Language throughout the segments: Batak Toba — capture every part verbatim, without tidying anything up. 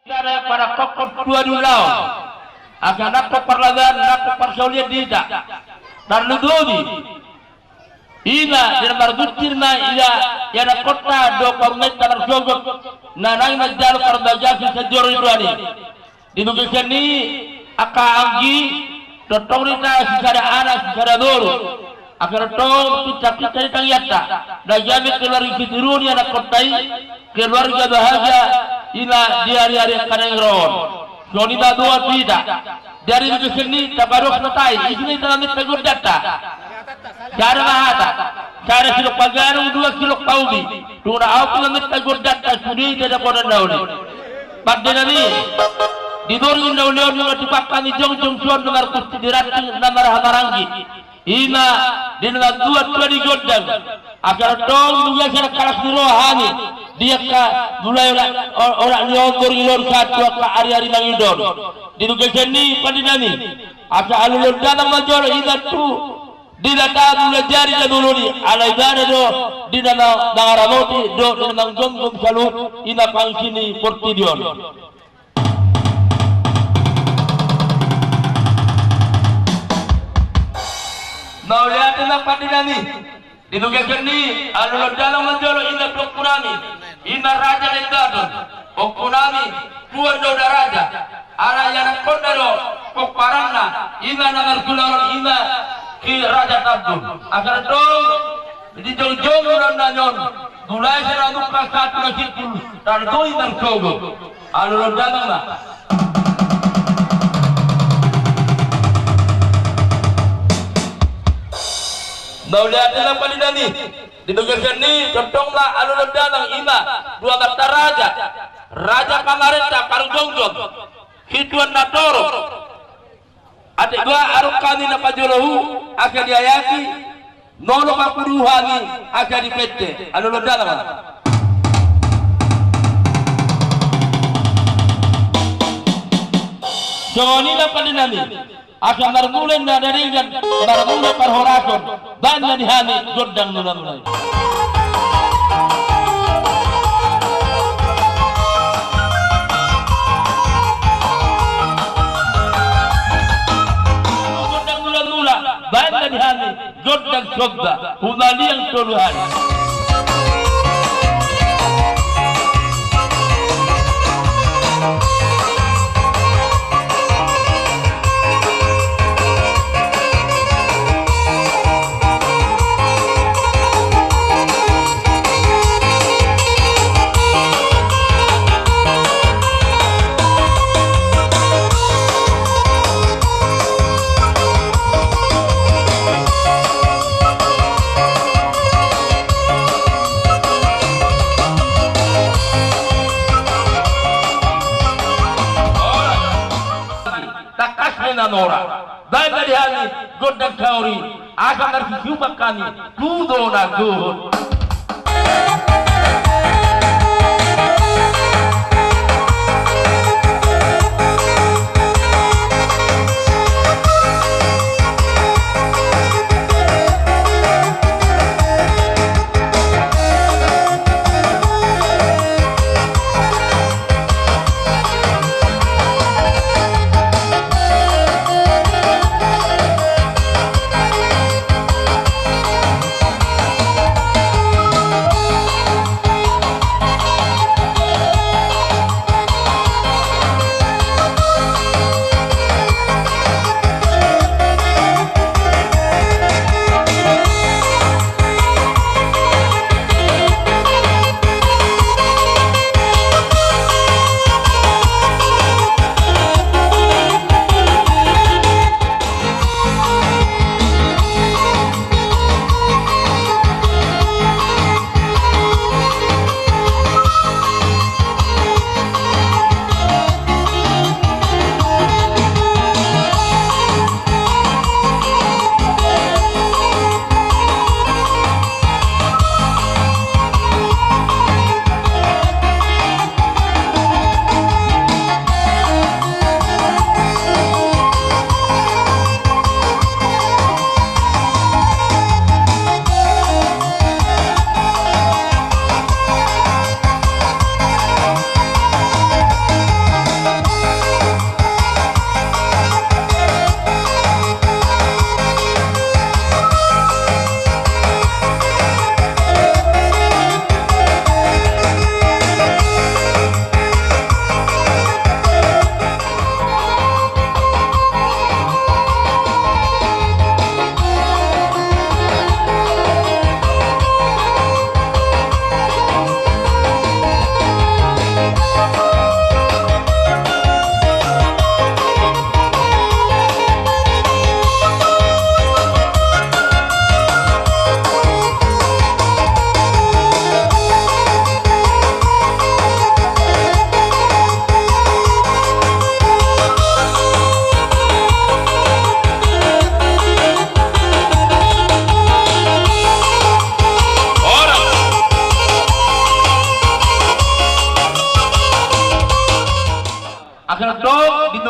Sada parangkokhon tua di ulaon. Asa nangkok parlaban, nangkok parsaulian di hita. Tarlumobi. Ima, di na marbutir ma ia, ia na kota do parumaenta marsogot. Na naeng manjalo parbagason sanjoro di Tuhan i. Di bagasan ni angka anggi, tongtong do hita sisada anak, sisada boru. Asa tongtong pinta-pinta di tangiangta. Na gabe keluarga sitiruon i anak kota i, keluarga bahagia, ima di ari-ari angka na naeng ro on. Songon i ma boan tu hita. Di ari bagasan i, tapados ma hata i, ise ma hita maminta gondangta. Sada ma hata. Sada silok paganung, dua silok paubi. Tung na ahu pe maminta gondangta, sude hita dapotan na uli. Pande nami, di borngin na uli on, nunga tumpak hami jongjong suan na margusti di ranting na marhahamaranggi. Ima di na mambuat tua ni gondang. Asa tongtong nunga sada halak ni roha hami. Di angka mulai orak, orak ni on borngin on sahat tu angka ari-ari mangido on. Di bagasan i pande nami. Asa alualuhon damang ma jolo ima tu Debata Mulajadi Nabolon i, ala ibana do di na ma-, mangaramoti dohot di na manggomgom saluhut ima pangsi ni portibi on. Mauliate ma pande nami. Di bagasan i alualuhon damang ma jolo ima tu ompu nami, ima Raja Nainggolan, ompu nami Tuan Dauda Raja. Ala ianakhonna do pomparanna, ima na margulahon ima si Raja Tambun. Asa tongtong di jongjong ulaon nami on, mulai sian na mungka sahat tu na simpul, tarlumobi marsogot. Alualuhon damang ma. Mauliate ma pande nami. Di bagasan i tongtong ma alualuhon damang ima tu amanta raja, raja pamarenta parjongjon, situan na torop. Atik boha adong hami na pajolohu asa diayati, molo pakuduhu hami asa dipette. Alualuhon damang ma. Songon i ma pande nami. Asa marmula inna na denggan, marmula parhorason, baen ma di hami gondang mulamula i. Gondang mulamula, baen ma di hami gondang somba, humaliang tolu hali. Tangkas ma na mora. Baen ma di hami gondang saor i, asa marsisiuman hami tu bona gohot.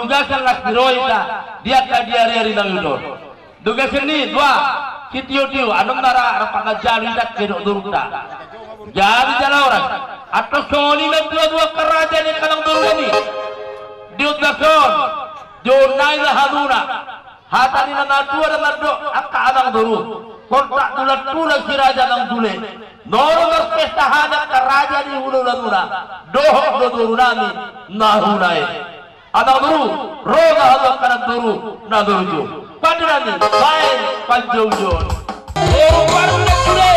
Gasan las ni roha hita di angka di ari-ari na uli on. Dung gasan i dua, sitio-tio, adong na ra rap manjalo hita angka dok dorunta. Jadi jala horas. Antong songon i ma dua-dua angka raja ni angka anang doru nami. Di undas on, di on nai na hanuna. Hata ni na natua-tua na mandok angka anang doru. Songon tulang-tulang si raja nang dule. Noro marpesta hami angka raja ni hula-hula muna. Dohot do doru nami na hula i. Anang doru, ro ma hamu angka anang doru na doru jo. Pande nami, baen panjoujon. Doru baru na dule.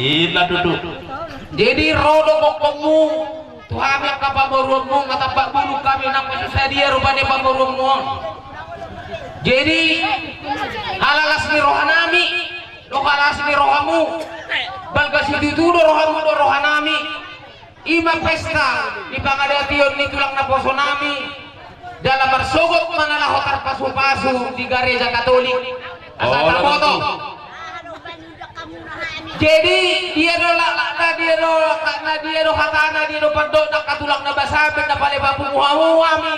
Ina tutu. Jadi ro do gokhonmu tu hami angka pamoruonmu, nga tampak bulung hami nang pe so sadia rupani pamoruonmu on. Jadi ala las ni roha nami, dohot ala las ni rohamu, balga situtu do rohamu dohot roha nami. I ma pesta ni pangadation ni tulang naposo nami, jala marsogot ma na laho tarpasu-pasu di gareja Katolik. Asa taboto. Jadi dia do laklakna, dia do laklakna, dia do hatana, dia do pandokna angka tulang na basa, baen na palepapungu hamu hami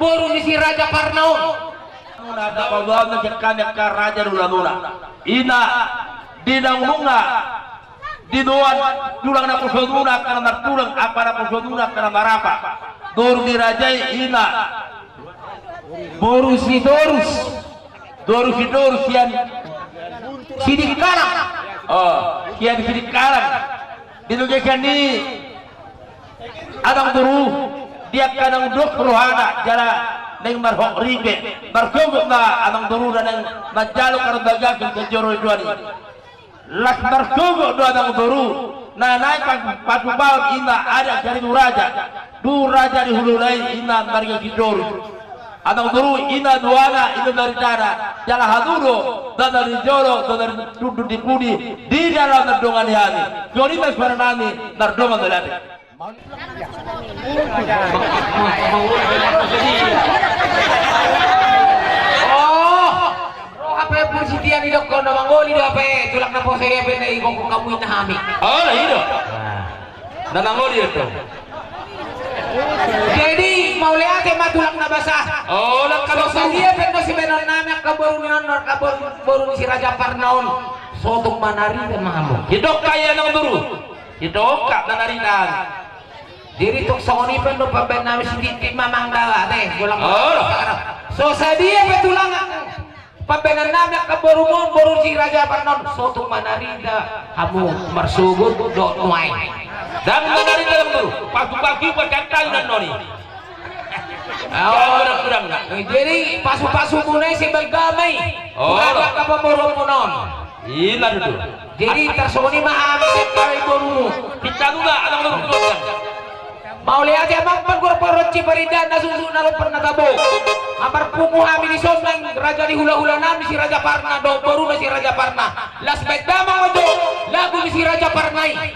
boru ni si Raja Parna on. Muna da paboa na sian hami angka raja ni hula muna. Ina di na ununga di doan tulang naposo muna angka na martulang, apa naposo muna angka na marapa. Doru ni raja i ina. Boru Sitorus. Doru Sitorus sian Sidikalang. Oh, sian Sidikalang. Di lugesan ni anang doru, di angka naung dok rohana, jala naeng marhok ripe, marsogot ma anang doru na naeng manjalo karna bagasan kejoro i doan i. Las marsogot do anang doru, na naeng pa-, patupaon ima adat sari tu raja, tu raja ni hula-hula i ima marga Sitorus. Anang doru ina doana, ina baritana, jala hamu do, dona ni jolo, dona ni tunduk ni pudi, di dalam mardongan ni hami. Songon i ma suara nami, mardongan ma di hami. Oh, ro hape pur sitia ni dokkon na mangoli do hape, tulang naposo i hape na i gokhon hamu ina hami. Oh, na i do. Na mangoli do. Jadi mauliate ma tulang na basa. Oh, na so sadia pe do sibaenon nami angka boru ni on, angka boru, boru ni si Raja Parna on. Sotung manarida ma hamu. Didok ka i anang doru. Didok ka manarida. Jadi tung songon i pe do pambaen nami sititi ma mandawa te. Golang. Oh. So sadia pe tulang. Pambaenan nami angka boru on, boru ni si Raja Parna on, sotung manarida hamu marsogot dohot nuaeng. Ndang manarida hamu, pasu-pasu pakantai nannoni. Jadi pasu-pasu muna i sai balga ma i. Oh. Angka pamoruon muna on. Ina tutu. Jadi tarsongon i ma hami sian hami borumu. Pinta nunga, anang doru. Mauliate amang panggur poronci parindahan na suksuk na lompar na tabo. Marpungu hami dison nang raja ni hula-hula nami si Raja Parna dohot boruna si Raja Parna. Las baen damang ma jo lagu ni si Raja Parna i.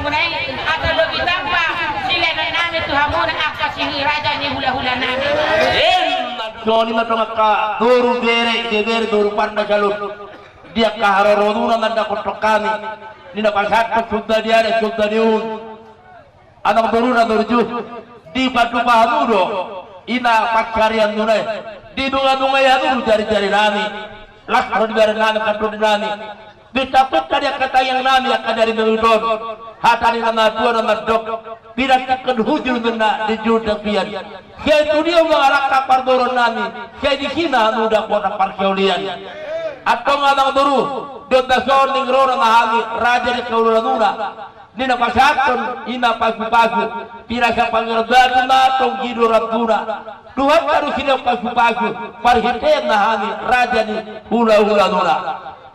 Muna i, asa lobi tamba sileban nami tu hamuna angka si raja ni hulahula nami. Songon i ma tong angka doru, bere, ibebere, doru parna salut. Di angka haroromuna mandapothon hami, di na pasahathon somba ni ari, somba ni uhum. Amang doru na torju, dipandupa hamu do i na pansarianmuna i, didungadungai hamu do jarijari nami, las ro di badan nami, angka tondi nami. Pinta-pinta di angka tangiang nami angka di ari na uli on. Hata ni na matua na mandok: Pinantikhon hujur ninna di julu tapian. Sai tu dia mangalangka parboruon nami, sai disi ma hamu dapotan parsiaulian. Antong amang doru, di ombas on ningrona ma hami raja ni hulahula muna, di na pasahathon i na pasupasu, pinasa pangeran batu ma tonggi do rambuna. Tuhanta do sihol pasupasu, parhitean ma hami raja ni hulahula muna.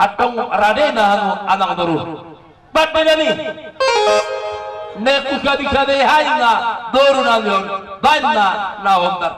Antong rade ma hamu amang doru. Baen ma i, naeng husabisabi hami ma doru nami on, baen ma na hombar.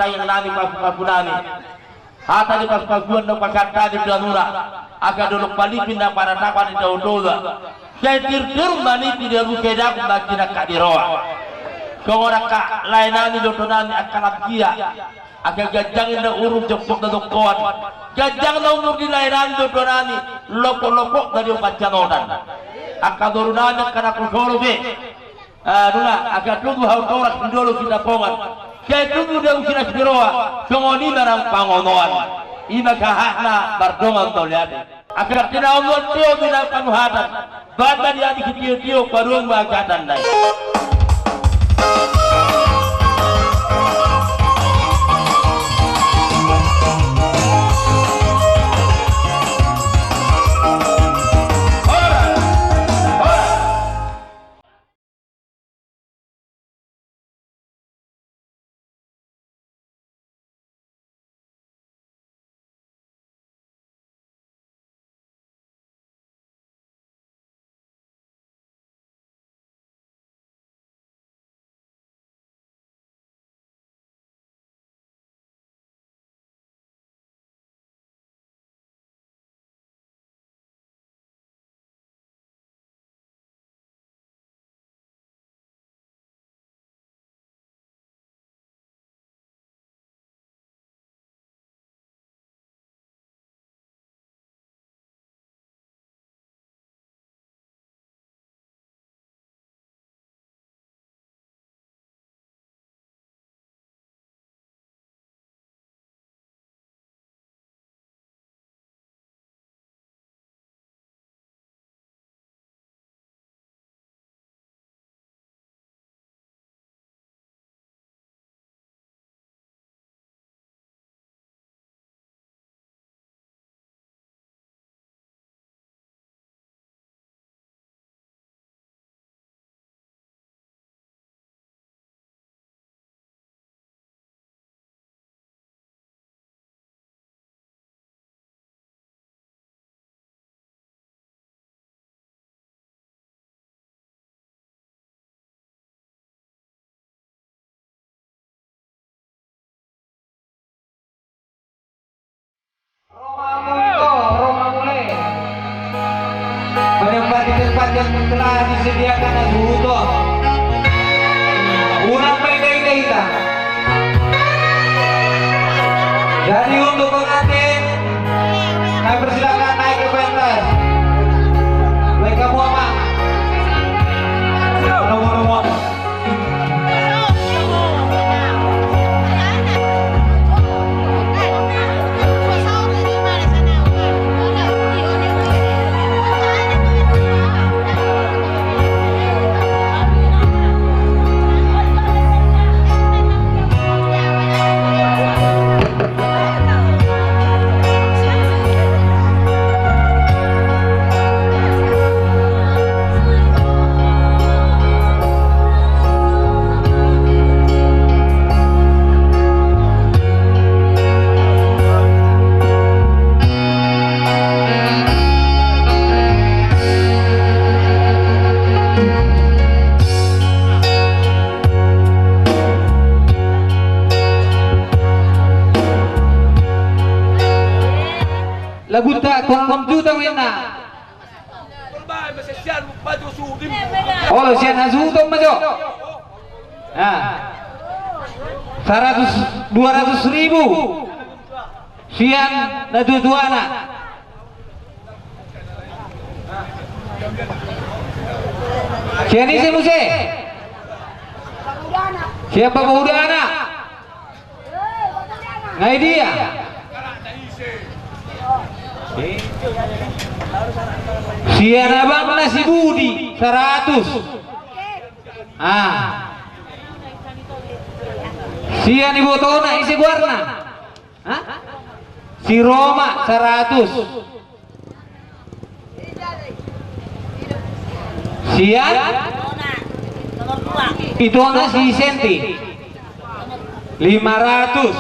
Tangiang nami, pasu-pasu nami. Hata ni pasu-pasuan na pasahat hami tu anura, angka dolok Panipi na paratapan ni Daodaoda. Sai tirtir ma nipi dabu, sai dabu ma sinangkap ni roha. Songon angka lae nami, dohot nami angka lansia. Angka ganjang inna urung, jongkok na dongkoan. Ganjang na umur ni lae nami, dohot nami, lopok-lopok na di opat janotan. Angka boru nami angka na husoro be. Ah, nunga, angka tubu hau toras di dolok Sitapongan. Sai tubu dabu silas ni roha, songon i ma nang pangomoan. I ma sahatna mardongan mauliate. Angka tinaon nuan tio di na panuhatan. Banta di adi sitio-tio, paruang ma hajatan nai. Romamu ito, Romamu le. Menempati tempat yang telah disediakan Azuhuto. Unang maida-ida hita. Jadi untuk pengantin, kami persilakan naik ke pentas. Baik, kamu, Ama. Nomor-nomor. Laguta tongtong juta menna. Olo, sian Azuhuto ma jo. Nah. Saratus, dua ratus ribu. Sian natua-tuana. Sian ise muse? Sian bapaudana. Ngai dia? Sian abangna si Budi, saratus. Ah. Sian ibotona, ise goarna? Hah? Si Roma, saratus. Sian? Itona si Senti, lima ratus.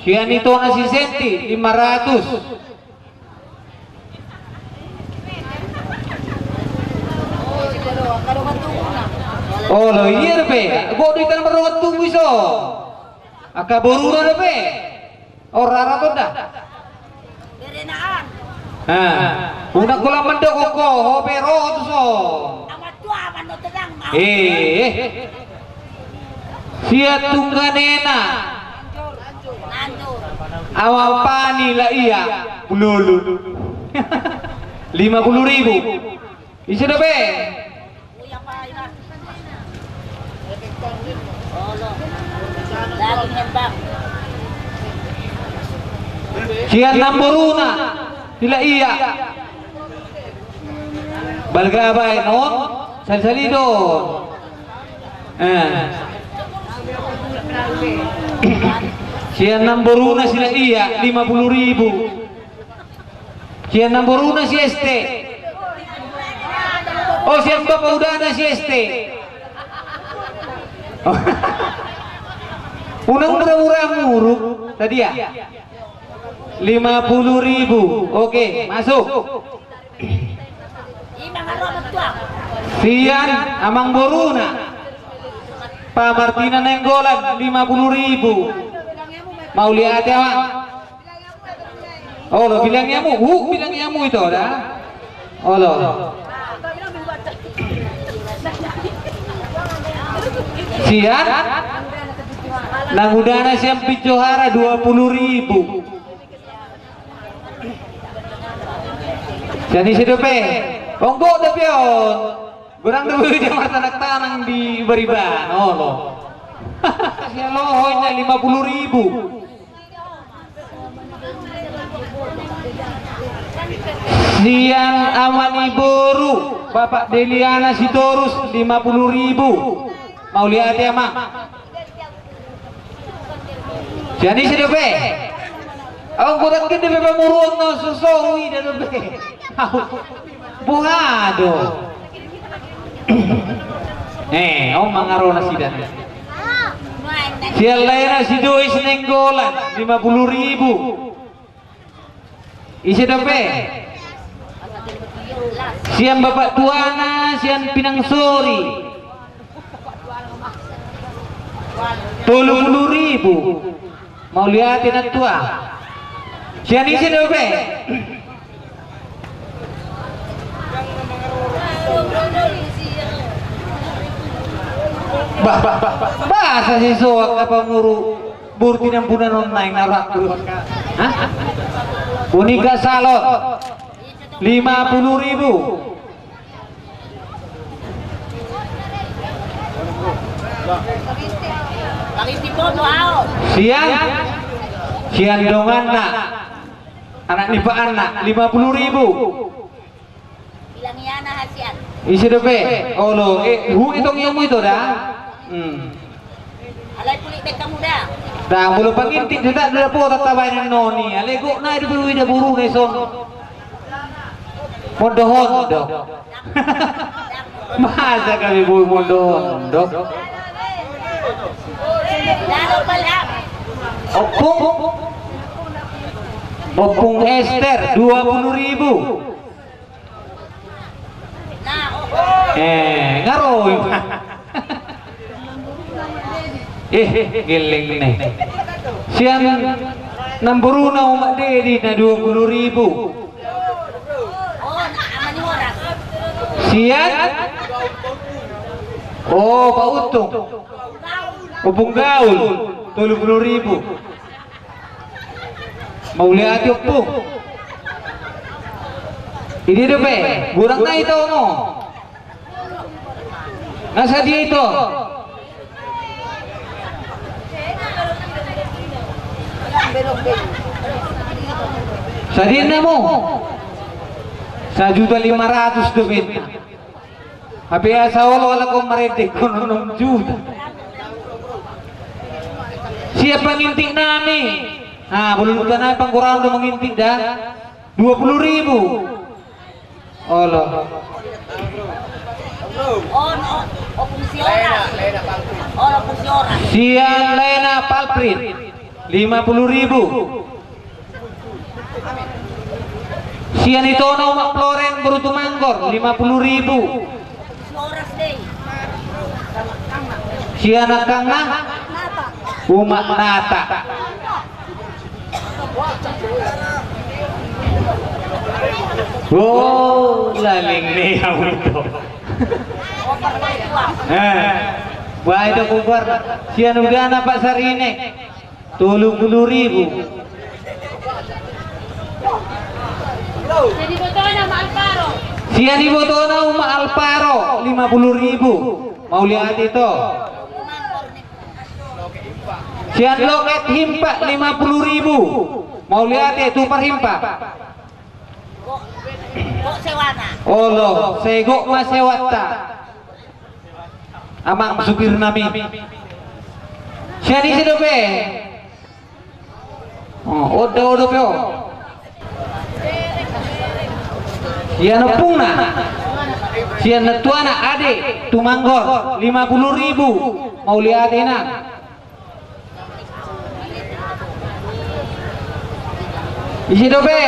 Sian itona si Senti, lima ratus. Olo, iya dope. Godang hita na mardongan tubu i so. Angka boruna dope. Ora raton da. Berenaan. Nah, unang golang mandok ho, ho pe ro tu son. Amat tua, amat no tenang, mau. Eh. Sian Tungganena. Nanjur. Awa Pani la ia Bululu. Lima puluh ribu. Ise dope? Sian namboruna, ila ia. Balga baen on, sali-sali do. Eh. Sian namboruna sila ia, lima puluh ribu. Sian namboruna si Esti. Oh, sian bapa udana si Esti. Unang mura-mura muruk tadi ya. Lima puluh ribu. Oke, masuk. Sian amangboruna. Pa Martina Nainggolan, lima puluh ribu. Mauliate, Amang. Olo, bilang ia mu, hu, bilang ia mu ito da. Olo. Sian nang udana sian Pinjohara dua puluh ribu. Sian ise dope? Onggo dope on. Godang dope dia martanang-tanang di bariban. Olo. Sian Loho inna lima puluh ribu. Sian ama ni boru, Bapak Deliana Sitorus, lima puluh ribu. Mauliate, Amang. Sian ise dope? Au godang dope pamoruon na so, so, ui da dope. Boha do. Eh, on ma nga ro nasida. Sian laena si Dois Nainggolan, lima puluh ribu. Ise dope? Sian bapak tuana, sian Pinangsori. Tolu puluh ribu. Mauliate nantua. Sian ise dope? Bah, bah, bah, bah, bah, sa si soak apa nguru burti nampunan on naeng narak. Hah? Unika Salon. Lima puluh ribu. Sian, sian donganna. Anak ni Pak Anna, lima puluh ribu. Bilang ia na hasian. Ise dope? Olo, eh, hu itong ia mu ito da. Hmm. Alai pulik be hamu da. Da, molo pangintik do da, da po tatabaen noni. Alai gok na dope uida boru na ison. Mondo hondo. Masa kami boi mondo hondo. Ompung. Ompung Ester, dua puluh ribu. Eh, nga ro. Eh, geleng ne. Sian namboruna Umak Dedi na dua puluh ribu. Sian. Oh, Pak Untung. Ompung Gaul, tolu puluh ribu. Mauliate, Ompung. Ide dope, godang na ito no. Nga sadia ito. Sadia na mu. Sajuta lima ratus dope. Hape asa olo alak on marende, onom juta. Sian pangintik nami. Ah, bulu luta nami panggoraon do mangintik da. Dua puluh ribu. Olo. On, on, Ompung Siora. On, Ompung Siora. Sian Lena Palprit. Lima puluh ribu. Sian itona Umak Floren boru Tumanggor, lima puluh ribu. Sian angkangna. Umak Nata. Oh, laling ni au ito. Eh, baik do kubar. Sian Udana Pasarinek. Tolu pulu ribu. Sian ibotona Umak Alvaro. Sian ibotona Umak Alvaro, lima pulu ribu. Mauliate ito. Sian Loket Himpa, lima pulu ribu. Mauliate, tu parhimpa. Gok, gok sewana. Olo, sai gok ma sewanta. Amang supir nami. Sian ise dope? Oh, oda oda pe o. Sian ompungna. Sian natuana Ade Tumanggor, lima pulu ribu. Mauliate inang. Ise dope?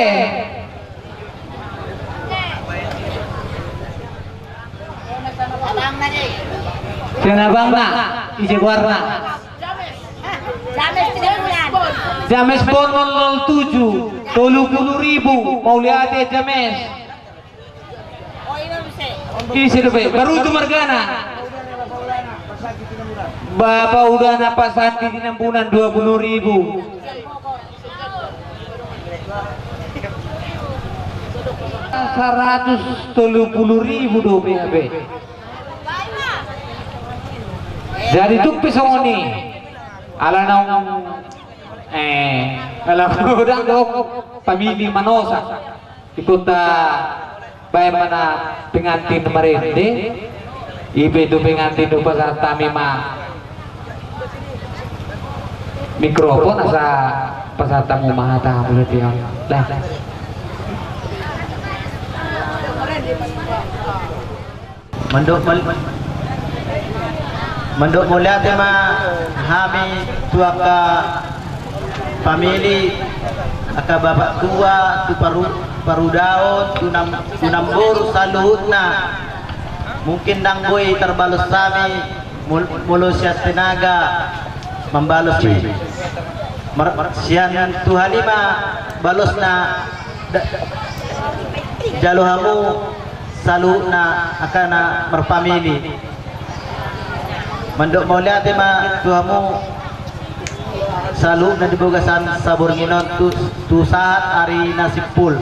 Sian abangna, ise goarna? James Bon nol nol tujuh, tolu pulu ribu, mauliate James. Ise dope, Barutu margana. Bapa Udana Pasandi di Nambunan dua pulu ribu. Saratus tolu pulu ribu dope hape. Jadi tuk pe songon i. Ala naung, eh, ala naung dok pamili manosa. Ikut ta baen ma na pengantin marende. Ipe tu pengantin do pasahat hami ma mikrofon asa pasahat hamu ma hata hamu latihan. Dah. Mandok mal-, mandok mauliate ma hami tu angka pamili, angka bapak tua, tu paru-, parudaon, tu nam-, tu namboru saluhutna. Mungkin ndang boi tarbalos hami mul-, molo sian tenaga mambalos i. Mar-, sian Tuhan i ma balosna da-, jalo hamu saluhutna angka na marpamili. Mandok mauliate ma tu hamu saluhutna di bagasan saborngin on tu, tu sahat ari na simpul.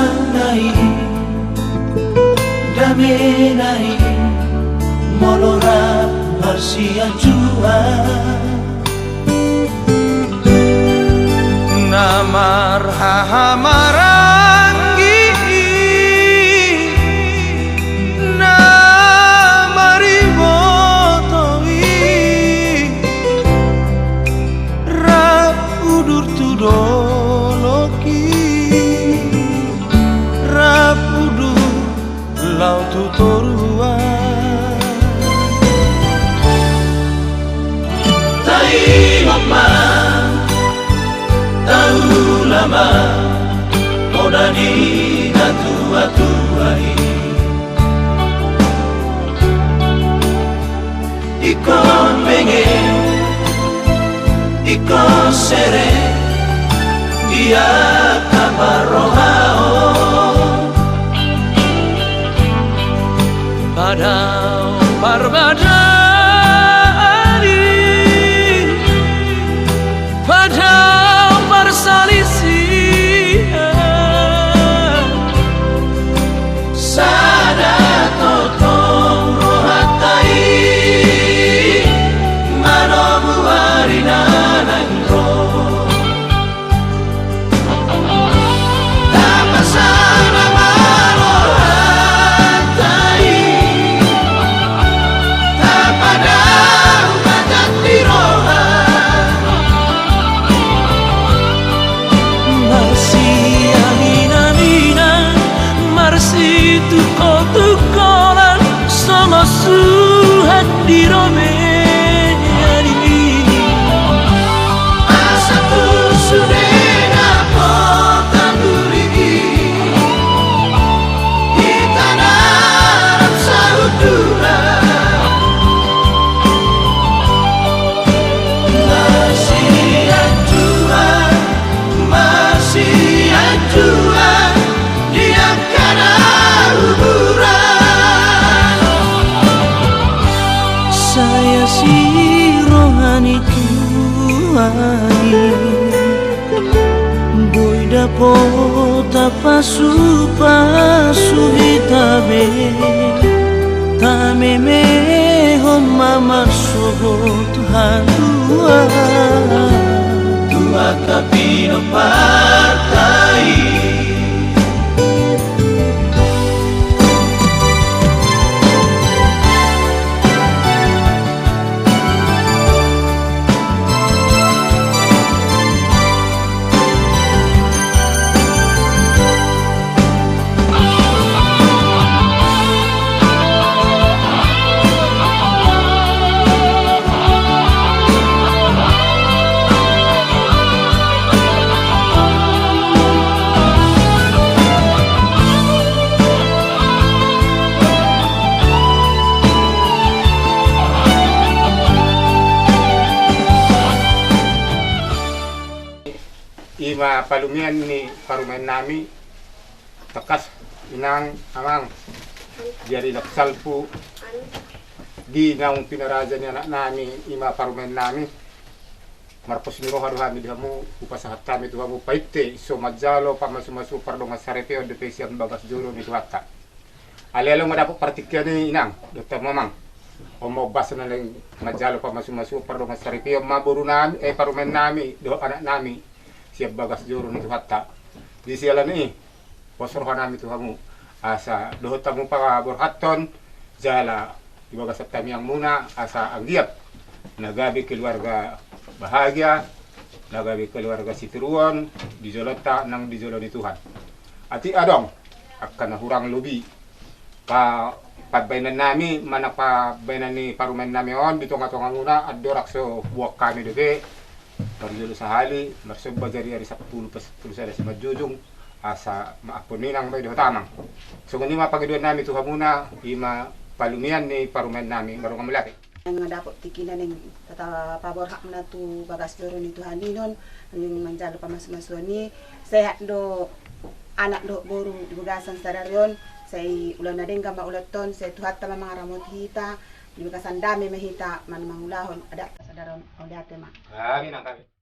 Nai, dame nai, molo rap marsianjuan. Na marhahamaranggi, na mariboto i, rap udur tu dolok i, rap udur laho tu toruan. Taingot ma, taula ma, poda ni natuatua i. Ingkon benge, ingkon sere, di angka parrohaon. Padao parbadaan i, padao parsalisian. Sada tongtong rohanta i, manomu ari na naeng ro. Tapasada ma rohanta i, tapadao ma jat ni roha. Marsiaminaminan, marsitungkotungkotan, songon suhat di robean i. Asa tu sude na portanduri i, hita na rap saunduran. Marsianjuan, marsianjuan, di angka na huburan. Sai asi roha ni Tuhan i, boi dapot pasupasu hita be, tamemehon ma marsogot haluaon tu angka pinomparta i. I ma palumean ni parumaennami, tangkas inang amang, di ari na salpu, di naung pinaraja ni anaknami, i ma parumaennami. Marpos ni roha do hami di hamu, hupasahat hami tu hamu painte so manjalo pamasumasuon pardongansaripeon dope sian bagas joro ni Tuhanta. Alai along ma dapot partingkian i inang dohot hamu amang, on ma umbasna naeng manjalo pamasumasuon pardongansaripeon ma borunami, eh, parumaennami dohot anaknami sian bagas joro ni Tuhanta. Di siala ni i, pos rohanami tu hamu, asa dohot hamu paborhathon jala di bagasan tangiangmuna, asa anggiat na gabe keluarga bahagia, na gabe keluarga sitiruon di jolonta nang di jolo ni Tuhan. Atik adong angka na hurang lobi pa, pambahenannami, manang pambahenan ni parumaennami on di tongatongamuna, andorang so buan hami dope, marjolo sahali marsomba jari ari sampulu, pas sampulu sada simanjujung, asa maampun inang ma i dohot amang. Songon i ma pangidoannami tu hamuna, i ma palumean ni parumaennami, mardongan mauliate. Naeng dapot tingkina naeng tapaborhat hamuna tu bagas joro ni Tuhan i, naeng manjalo pamasumasuon i, sehat do anak dohot boru di bagasan sadari on, sai ulaon na denggan ma ulaonta on, sai Tuhanta ma mangaramoti hita, di bagasan dame ma hita mangulahon adatta sadari on. Mauliate ma. Amin, amin.